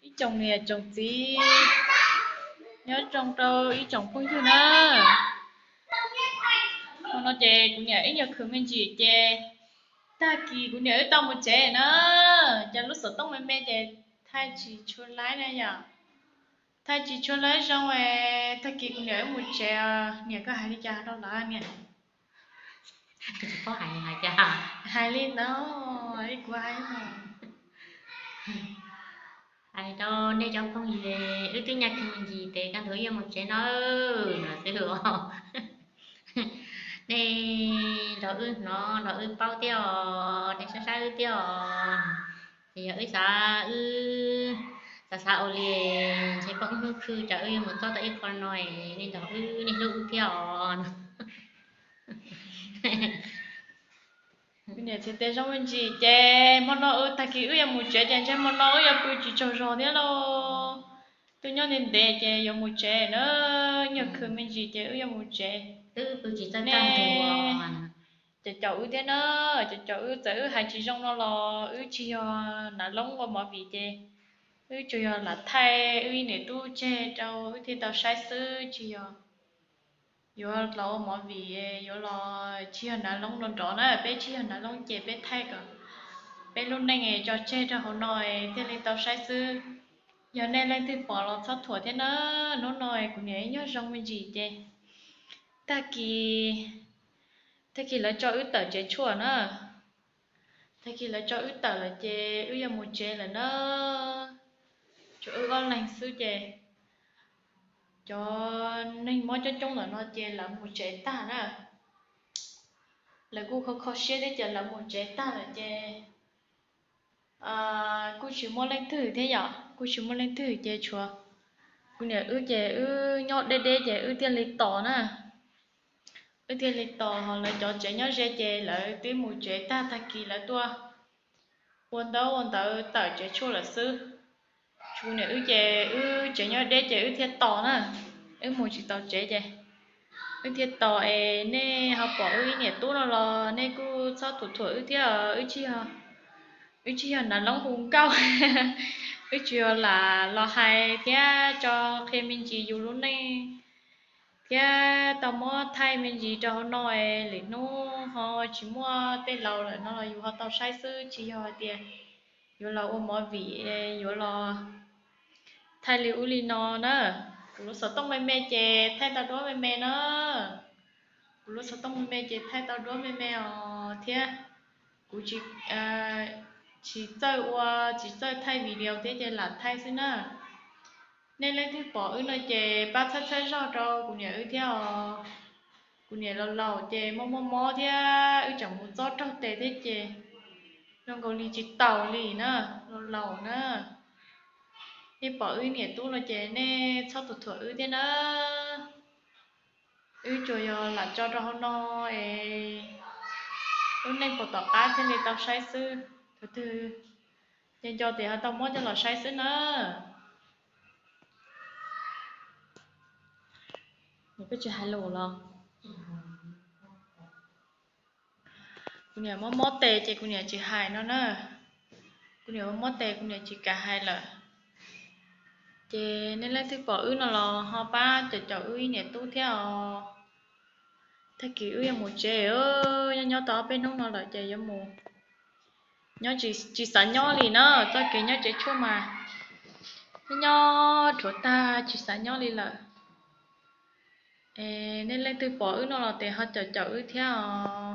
ib tsoom niam tsoom txiv, nyob zoo rau ib tsoom phooj ywg na. Hmo no ces kuv niam wb nyuag khwv me ntsis ces tag kis kuv niam wb tau mus tsev na. Cov lub xov tooj me me ces thaij tsis tshua laib na yom. Thaij tsis tshua laib zoo es tag kis kuv niam wb mus tsev. Niam, koj hais li cas rau lawv niam? Hais li no, kuv hais hais rau nej cov phooj ywg, wb twb nyuag khwv me ntsis ces kaj ntug wb yuav mus tsev no, no xwb os. Nej nrog wb hnov, nrog wb paub thiab os, nej saib saib wb thiab os. Ces yog wb xav, wb xav xav ua li, ntshe poob ib hnub khw tsam wb yuav mus txog tau ib qho no, nej nrog wb, nej hlub wb thiab os. Niam txiv tias zoo me ntsis ces hmo no wb tag kis wb yuav mus tsev ces ntshe hmo no wb yuav pw tsis tsaug zog thiab lauj. Twb nyob ntev ntev ces yuav mus tsev na, nyuag khwv me ntsis ces wb yuav mus tsev. Wb pw tsis txawj kaj ntug. Cov caum wb thiab na, cov caum wb, txawm wb hais tsis zoo no los wb tsis yog nav loob ua movie ces wb tsuas yog lam thaij wb ib niam tub tseg rau wb thiaj tau saib xwb, tsis yog yuav los ua movie, yuav los tsis yog nav loob nrov nrov na, peb tsis yog nav loob ces peb thaij kom peb lub neej tso tseg rau hauv no thiaj li tau saib xwb. Yog nej leej twg pom los txhob thuam thiab na. Hnub no kuv niam wb nyob zoo me ntsis ces tag kis, tag kis lawv tso wb tawm tsev tshuaj na. Tag kis lawv tso wb tawm lawm ces wb yuav mus tsev lawm na. Tsuas wb ob leeg xwb ces cov neeg mob coob coob ntawm no ces lawv mus tsev tag na. Lawv kuj kho kho siab thiab ces lawv mus tsev tag lawm ces kuj tsis muaj leej twg thiab yom, kuj tsis muaj leej twg ces tshuav kuv niam wb ces wb nyob deb deb ces wb thiaj li tos na. Wb thiaj li tos, ho lawv cov tsev nyob ze ces lawv twb mus tsev tag, tag kis lawv tuaj ua ntaub ua ntawv tawm tsev tshuaj lawm xwb. Tshuav kuv niam wb ces wb tsev nyob deb ces wb thiaj tos na, wb mus tsis tau tsev ces wb thiaj tos es nej ho pom wb ib niam tub no los nej kuj txhob thuam thuam wb thiab, wb tsis yog nav loob hu nkauj. Wb tsuas yog lam los hais thiab tso qhia me ntsis yus lub neej thiab tau muab thaij me ntsis rau hauv no es lwm hnub ho tsis muaj tej laus lawm no los yus ho tau saib xwb, tsis yog hais tias yuav los ua movie, yuav los thaij li ub li no na. Kuv lub xov tooj me me ces thaij tau duab me me na. Kuv lub xov tooj me me ces thaij tau duab me me os thiab. Kuv tsis, tsis txawj ua, tsis txawj thaij video thiab ces lam thaij xwb na. Nej leej twg pom wb no ces pab txhawb txhawb zog rau kuv niam wb thiab os. Kuv niam laus laus ces mob mob mob thiab wb tseem mus txob raug tes thiab ces zoo nkaus li tsis taus li na, laus laus na. Nej pom wb niam tub no ces nej txhob thuam thuam wb thiab na. Wb tsuas yog lam tso rau hauv no es lub neej puas tom qab thiaj li tau saib xwb. Thaum twg nco nco ces ho tau muab coj los saib xwb na. Peb tsis hais lus los? Kuv niam mob mob tes ces kuv niam tsis hais no na. Kuv niam mob mob tes kuv niam tsis kam hais lawm. Ces nej leej twg pom wb no los ho pab caum caum wb ib niam tub thiab os. Tag kis wb yuav mus tsev, nyob nyob tau ob peb hnub no lawm ces yuav mus. Nyob tsis xav nyob li na, txoj kev nyob tsev tshuaj mas nyob nyob rhuav tag tsis xav nyob li lawm. Nej leej twg pom wb no los tes ho caum caum wb thiab os.